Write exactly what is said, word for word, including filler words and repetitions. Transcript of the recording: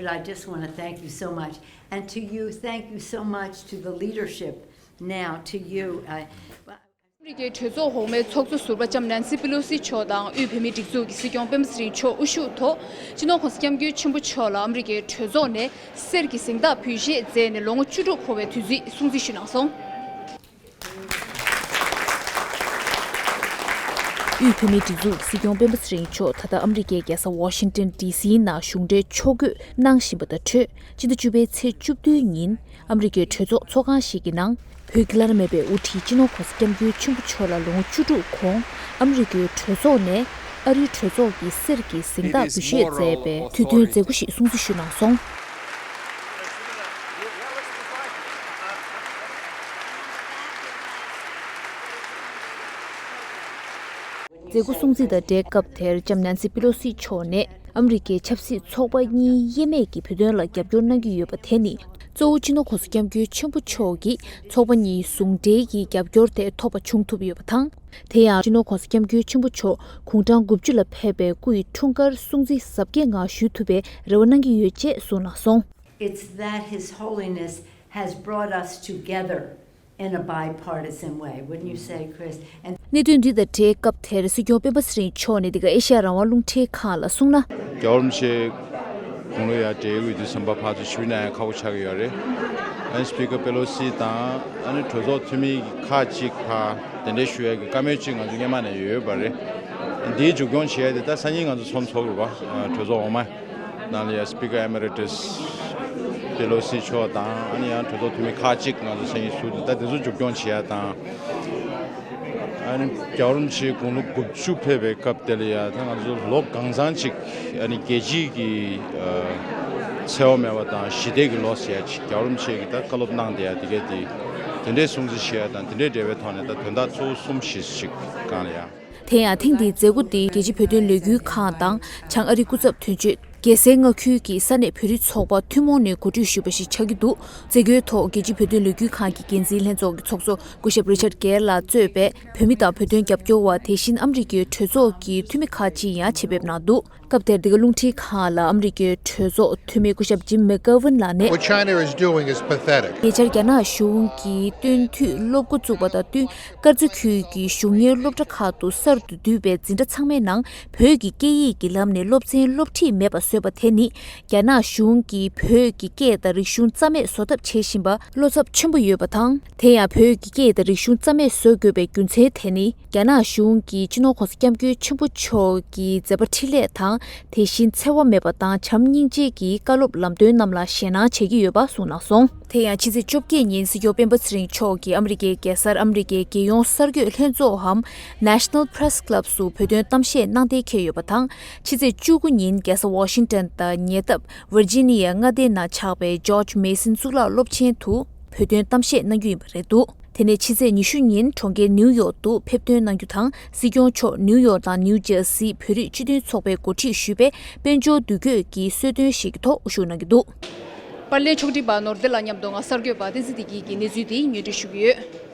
I just want to thank you so much. And to you, thank you so much to the leadership now, to you. Uh, ཨ་མི་རི་ཀའི་གྲོས་ཚོགས་འོག་མའི་ཚོགས་གཙོ་ཟུར་པ་ལྕམ་ནན་སི་པི་ལོ་སི་མཆོག་དང་དབུས་བོད་མིའི་སྒྲིག་འཛུགས་ཀྱི་སྲིད་སྐྱོང་སྤེན་པ་ཚེ་རིང་མཆོག་དབུ་བཞུགས་ཐོག་སྤྱི་ནོར་༸གོང་ས་༸སྐྱབས་མགོན་ཆེན་པོ་མཆོག་ལ་ཨ་མི་རི་ཀའི་གྲོས་ཚོགས་ནས་གསེར་གྱི་གཟེངས་རྟགས་འབུལ་བཞེས་མཛད་ནས་ལོ་ངོ་བཅུ་དྲུག་འཁོར་བའི་དུས་ཚིགས་སྲུང་བརྩི་ཞུས་གནང་སོང་། དབུས་བོད་མིའི་སྒྲིག་འཛུགས་སྲིད་སྐྱོང་སྤེན་པ་ཚེ་རིང་མཆོག་ད་ལྟ་ཨ་མི་རི་ཀའི་རྒྱལ་ས་ཝ་ཤིང་ཏན་ཌི་སིའི་ནང་གཞུང་འབྲེལ་ཕྱོགས་བསྐྱོད་གནང་བཞིན་པ་དང་འཕྲོས། སྤྱི་ཟླ་བཅུ་པའི་ཚེས་བཅུ་བདུན་ཉིན་ཨ་མི་རི་ཀའི་གྲོས་ཚོགས་ཚོགས་ཁང་ཞིག་གི་ནང་བོད་ཀྱི་བླ་ན་མེད་པའི་དབུ་ཁྲིད་སྤྱི་ནོར་༸གོང་ས་༸སྐྱབས་མགོན་ཆེན་པོ་མཆོག་ལ་ལོ་ངོ་བཅུ་དྲུག་གོང་ཨ་མི་རི་ཀའི་གྲོས་ཚོགས་ནས་ཨ་རིའི་གྲོས་ཚོགས་ཀྱི་གསེར་གྱི་གཟེངས་རྟགས་འབུལ་བཞེས་མཛད་པའི་དུས་སྟོན་མཛད་སྒོ་ཞིག་སྲུང་བརྩི་ཞུས་གནང་སོང་། མཛད་སྒོ་སྲུང་བརྩི་དང་འབྲེལ་སྐབས་དེར་ལྕམ་ནན་སི་པི་ལོ་སི་མཆོག་ནས་ཨ་མི་རི་ཀའི་ཆབ་སྲིད་ཚོགས་པ་གཉིས་དབྱེར་མེད་ཀྱིས་བོད་དོན་ལ་རྒྱབ་སྐྱོར་གནང་གི་ཡོད་པ་དེ་ནི་གཙོ་བོ་སྤྱི་ནོར་༸གོང་ས་༸སྐྱབས་མགོན་ཆེན་པོ་མཆོག་གིས་ཚོགས་པ་གཉིས་ཟུང་འབྲེལ་གྱིས་རྒྱབ་སྐྱོར་དེ་ཐོབ་པ་བྱུང་ཐུབ་ཡོད་པ་དང་། དེ་ཡང་སྤྱི་ནོར་༸གོང་ས་༸སྐྱབས་མགོན་ཆེན་པོ་མཆོག་དགུང་གྲངས་དགུ་བཅུ་ལ་ཕེབས་པའི་སྐུ་ཡི་འཁྲུངས་སྐར་སྲུང་བརྩི་གཟབ་རྒྱས་ངང་ཞུ་ཐུབ་པའི་རེ་བ་གནང་གི་ཡོད་ཅེས་གསུངས་གནང་སོང་། It's that His Holiness has brought us together in a bipartisan way, wouldn't you say, Chris? And གནད་དོན་འདི་དང་འབྲེལ་སྐབས་དེར་སྲིད་སྐྱོང་སྤེན་པ་ཚེ་རིང་མཆོག་ནས་འདི་ག་ཨེ་ཤ་ཡ་རང་དབང་རླུང་འཕྲིན་ཁང་ལ་གསུངས་ན། རྒྱལ་བ་རིན་པོ་ཆེ་དགུང་ལོ་ཡར་བགྲེས་ཡོད་དུས་ཙམ་པ་ཕར་ཚུར་ཞུས་ན་ཡང་ཁག་པོ་ཆགས་ཀྱི་ཡོད་རེད། ཨ་ནི་སྤི་ཀར་པེ་ལོ་སི་དང་ཨ་ནི་གྲོས་ཚོགས་འཐུས་མི་ཁག་ཅིག་ཕར་གདན་འདྲེན་ཞུ་ཡ་གི་བཀའ་མོལ་ཅིག་ང་ཚོ་སྔོན་མ་ནས་ཡོད་ཡོད་པ་རེད། འདིའི་མཇུག་སྐྱོང་བྱེད་ཡ་དེ་ད་སང་ཉིན་ང་ཚོ་ཚོགས་འདུ་ཚོགས་དགོས་པ། གྲོས་ཚོགས་འོག་མ་ནང་ལ་ཡ་སྤི་ཀར་ཨེ་མེ་རི་ཊས་པེ་ལོ་སི་མཆོག་དང་ཨ་ནི་ཡང་གྲོས་ཚོགས་འཐུས་མི་ཁག་ཅིག་ང་ཚོ་སང་ཉིན་ཚོགས་འདུ་ད་དེ་ཚོ་མཇུག་སྐྱོང་བྱེད་ཡ་དང་། ཨ་ནི་རྒྱལ་བ་རིན་པོ་ཆེ་དགུང་ལོ་དགུ་བཅུ་ཕེབས་པའི་སྐབས་དེ་ལ་ཡ་ད་ང་ཚོ་ལོ་གང་ཚང་ཅིག་ཨ་ནི་རྒྱལ་སྤྱིའི་གི་འཚེ་བ་མེད་པ་དང་ཞི་བདེ་གི་ལོ་ཟེར་ཡ་ཅིག་རྒྱལ་བ་རིན་པོ་ཆེ་གིས་ད་བཀའ་སློབ་གནང་བསྡད་ཡ་དེ་གས་དེ་དེ་འདྲའི་སྲུང་བརྩི་བྱེད་ཡ་དང་དེ་འདྲའི་འབྲེལ་བའི་ཐོག་ནས་ད་དོན་དག་གཙོ་བོ་གསུམ་བཞི་ཞིག་གང་ལ་ཡ། དེ་ཡང་ཐེངས་འདིའི་མཛད་སྒོ་དེ་རྒྱལ་སྤྱིའི་བོད་དོན་ལས་འགུལ་ཁང་དང་བྱང་ཨ་རིའི་སྐུ་ཚབ་དོན་གཅོད། རྒྱལ་སའི་མངའ་ཁུལ་གྱི་ས་གནས་བོད་རིགས་ཚོགས་པ་ཐུན་མོང་ནས་གོ་སྒྲིག་ཞུས་པ་ཞིག་ཆགས་ཀྱི་འདུག་མཛད་སྒོའི་ཐོག་རྒྱལ་སྤྱིའི་བོད་དོན་ལས་འགུལ་ཁང་གི་འགན་འཛིན་ལྷན་ཚོགས་ཀྱི་ཚོགས་གཙོ་སྐུ་ཞབས་རི་ཆར་གེར་ལགས་གཙོས་པའི་བོད་མི་དང་བོད་དོན་རྒྱབ་སྐྱོར་བ། དེ་བཞིན་ཨ་མི་རི་ཀའི་གྲོས་ཚོགས་ཀྱི་འཐུས་མི་ཁག་ཅིག་ཡང་ཆེད་ཕེབས་གནང་འདུག་སྐབས་དེར་འདི་ག་རླུང་འཕྲིན་ཁང་ལ་ཨ་མི་རི་ཀའི་གྲོས་ཚོགས་འཐུས་མི་སྐུ་ཞབས་ཇིམ་མེག་གྷ་ཝིན་ལགས་ནས། What China is doing is pathetic. ཉེ་ཆར་རྒྱ་ནག་གཞུང་གིས་སྟོན་དུས་སློབ་འགོ་བཙུགས་པ་དང་བསྟུན། དཀར་མཛེས་ཁུལ་གྱི་གཞུང་གཉེར་སློབ་གྲྭ་ཁག་ཏུ་གསར་དུ་བསྡུས་པའི་འཛིན་གྲྭ་ཚང་མའི་ནང་བོད་ཀྱི་སྐད་ཡིག་གི་ལམ་ནས་སློབ་ཚན་སློབ་ཁྲིད་མེད་པ་བཟོས་པ་དེ་ནི། རྒྱ་ནག་གཞུང་གིས་བོད་ཀྱི་སྐད་དང་རིག་གཞུང་རྩ་མེད་བཟོ་ཐབས་བྱེད་བཞིན་པ་བློ་འཚབ་ཆེན་པོ་ཡོད་པ་དང་། དེ་ཡང་བོད་ཀྱི་སྐད་དང་རིག་གཞུང་རྩ་མེད་བཟོ་དགོས་པའི་རྒྱུ་མཚན་དེ་ནི། རྒྱ་ནག་གཞུང་གིས་སྤྱི་ནོར་༸གོང་ས་༸སྐྱབས་མགོན་ཆེན་པོ་མཆོག་གི་མཛད་པ་འཕྲིན་ལས་དང་། དེ་བཞིན་འཚེ་བ་མེད་པ་དང་བྱམས་སྙིང་རྗེ་གྱི་བཀའ་སློབ་ལམ་སྟོན་རྣམས་ལ་ཞེད་སྣང་བྱེད་ཀྱི་ཡོད་པ་གསུངས་གནང་སོང་། དེ་ཡང་ཕྱི་ཚེས་བཅོ་བརྒྱད་ཉིན་སྲིད་སྐྱོང་སྤེན་པ་ཚེ་རིང་མཆོག་གིས་ཨ་མི་རི་ཀའི་རྒྱལ་སར་ཨ་མི་རི་ཀའི་རྒྱལ་ཡོངས་གསར་འགོད་ལྷན་ཚོགས་འམ་National Press Club སུ་བོད་དོན་གཏམ་བཤད་གནང་གཏན་འཁེལ་ཡོད་པ་དང་། ཕྱི་ཚེས་བཅུ་དགུ་ཉིན་རྒྱལ་ས་ཝ་ཤིང་ཏན་དང་ཉེ་འདབས་ཝིར་ཇི་ནི་ཡའི་མངའ་སྡེ་ནང་ཆགས་པའི་George Mason གཙུག་ལག་སློབ་ཆེན་དུ་བོད་དོན་གཏམ་བཤད་གནང་རྒྱུ་ཡིན་པ་རེད་འདུག་དེ་ནས་ཕྱི་ཚེས་ཉི་ཤུ་ཉིན་གྲོང་ཁྱེར་ནིའུ་ཡོག་ཏུ་ཕེབས་ཐོན་གནང་རྒྱུ་དང་། སྲིད་སྐྱོང་མཆོག་ནིའུ་ཡོག་དང་ནིའུ་ཇར་སིའི་བོད་རིགས་སྤྱི་མཐུན་ཚོགས་པས་འགོ་ཁྲིད་ཞུས་པའི་དཔལ་འབྱོར་འདུ་འགོད་ཀྱི་གསོལ་སྟོན་ཞིག་གི་ཐོག་དབུ་བཞུགས་གནང་གི་འདུག་པར་ལེན་ཕྱོགས་སྒྲིག་པ་ནོར་བདེ་ལགས་མཉམ་དུ་ང་གསར་འགོད་པ་བསྟན་འཛིན་བདེ་སྐྱིད་ཀྱིས་གནས་ཚུལ་དེ་སྙན་སྒྲོན་ཞུ་གི་ཡོད།